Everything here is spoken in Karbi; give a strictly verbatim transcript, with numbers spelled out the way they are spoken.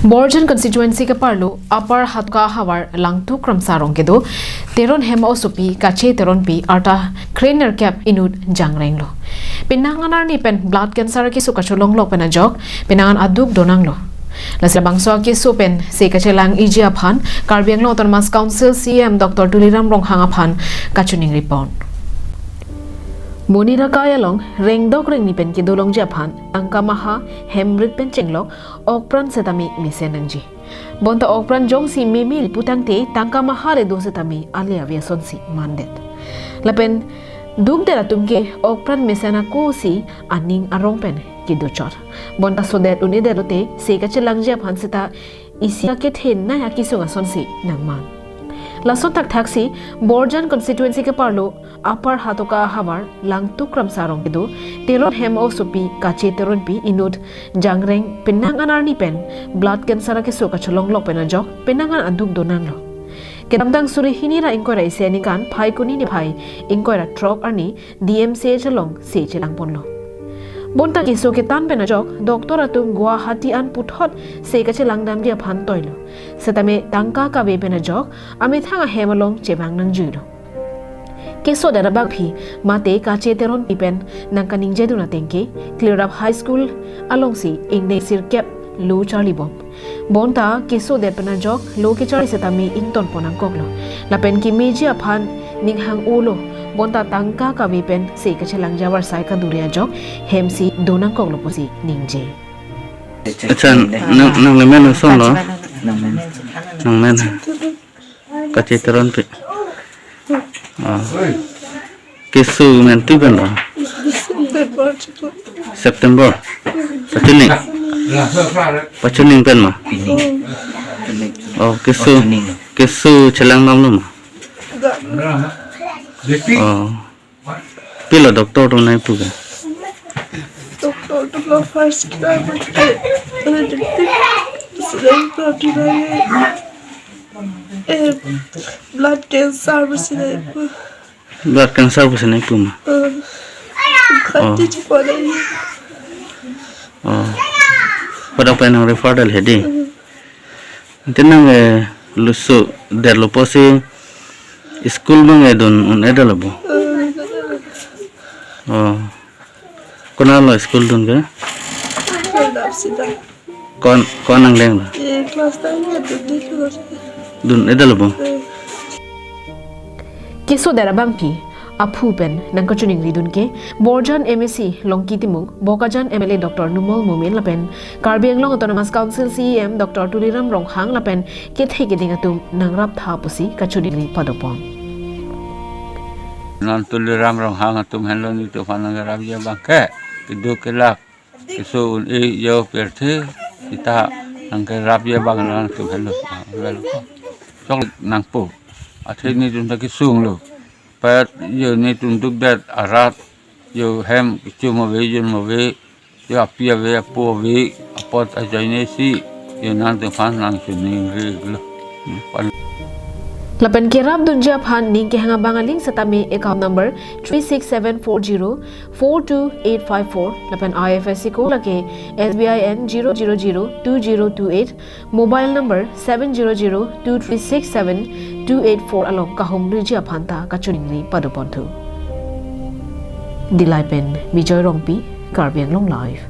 Borjan constituency keparlo Upper Hatoka havar Langtuk Kramsa arong kedo Teron Hem Osopi Kache Teronpi arta kre nerkep inut jangrenglo. Penang an arni pen blood cancer keso kacholonglok pen ajok penang an aduk donanglo. Lasi labangso akeso pen se kachelang iji aphan Karbi Anglong Autonomous Council C E M Doctor Tuliram Ronghang aphan kachiningri pon. Monirakai along rengdok rengni pen kedolongji aphan tangka maha hemrit pen chenglok okpran setame mesen nangji. Bonta okpran jongsi meme putangte tangka maha le do setame ale ave asonsi mandet. Lapen dukdet atum ke okpran mesen ako si aning arong pen kedochot. Bonta sodet un-edet lote se kachelangji aphan seta isi akethenei akisung asonsi nangman. Lason thakthaksi Borjan constituency keparlo Upper Hatoka havar Langtuk Kramsa arong kedo Teron Hem Osopi Kache Teronpi inut jangreng penang an arni pen blood cancer akeso kacholonglok pen ajok penang an aduk donanglo. Kedamtang suri hini ra ingkoi ra isi aningkan Phaikuni niphai ingkoi ra throk arni D M C H along se chelangponlo. Bonta keso ketan pen ajok doctor atum Guwahati an puthot se kachelang damji aphan toilo. Setame tangka kave pen ajok amethang ahem along chevang nangjuilo. Kesodet abangpi mate Kache Teronpi pen nangkaningjedun ateng ke Klirap High School alongsi ingdeng sirkep lo charlibom. Bonta kesodet pen ajok lo kecharli setame ingtonpon nangkoklo. Lapen kemeji aphan ning hang-olo. Bonta tangka kave pen se kachelangji avarsai kaduri ajok hemsi donangkoklo pusi ningje. Accha, nang, nang le men asonlo? Nang men. Nang men. Kache Teronpi. Ah. Keso men tu pen lo? September. Pachuning. Pachuning pen ma? Oh, keso, keso chelang damlo ma? Oh. Pilo doctor atum nangpu ke? Doctor atum lo first time ke, eh, blood cancer pusi nangpu. Blood cancer pusi nangpu ma? Eh, Oh. Kati chipore. Oh. Pada pa nang refer dal hedi. Eh. Ante nang, eh, luso derlo pusi school bang, eh, dun un-edetlo bo? Eh, Oh. Konatlo school dun ke? Konat sida. Ko-an, ko-an nanglenglo? Eh, class nine ya dun di kelas. Dun-edetlo bo? Eh. Kesodet abangpi aphu pen nangkachiningridun ke Borjan M A C Longki Timung, Bokajan M L A Doctor Numal Momin lapen Karbi Anglong Autonomous Council C E M Doctor Tuliram Ronghang lapen kethe keding atum nangraptha pusi kachiningri padopon. Non Tuliram Ronghang atum henlo nelitum aphan nangrapji abang ke, keduk kelak, keso un-e yo pirthe, seta nangkerapji abang nangtum henlo. Ah, well. Chok nangpo. Athe nelitum ta kesunglo. Pet yo nelitum dukdet arat, yo hem kechum ave, jun ave, yo api ave, apo ave, apot ajoine si, yo nangtum aphan nangchiningrilo. Pan- Lapen kerapdunji aphan ning kehang abang aling setame account number three six seven four zero four two eight five four lapen I F S C code lake S B I N zero zero zero two zero two eight, mobile number seven zero zero two three six seven two eight four along kahumriji aphan ta kachiningri padoponthu. Dillai pen Bijoy Rongpi, Karbi Anglong Live.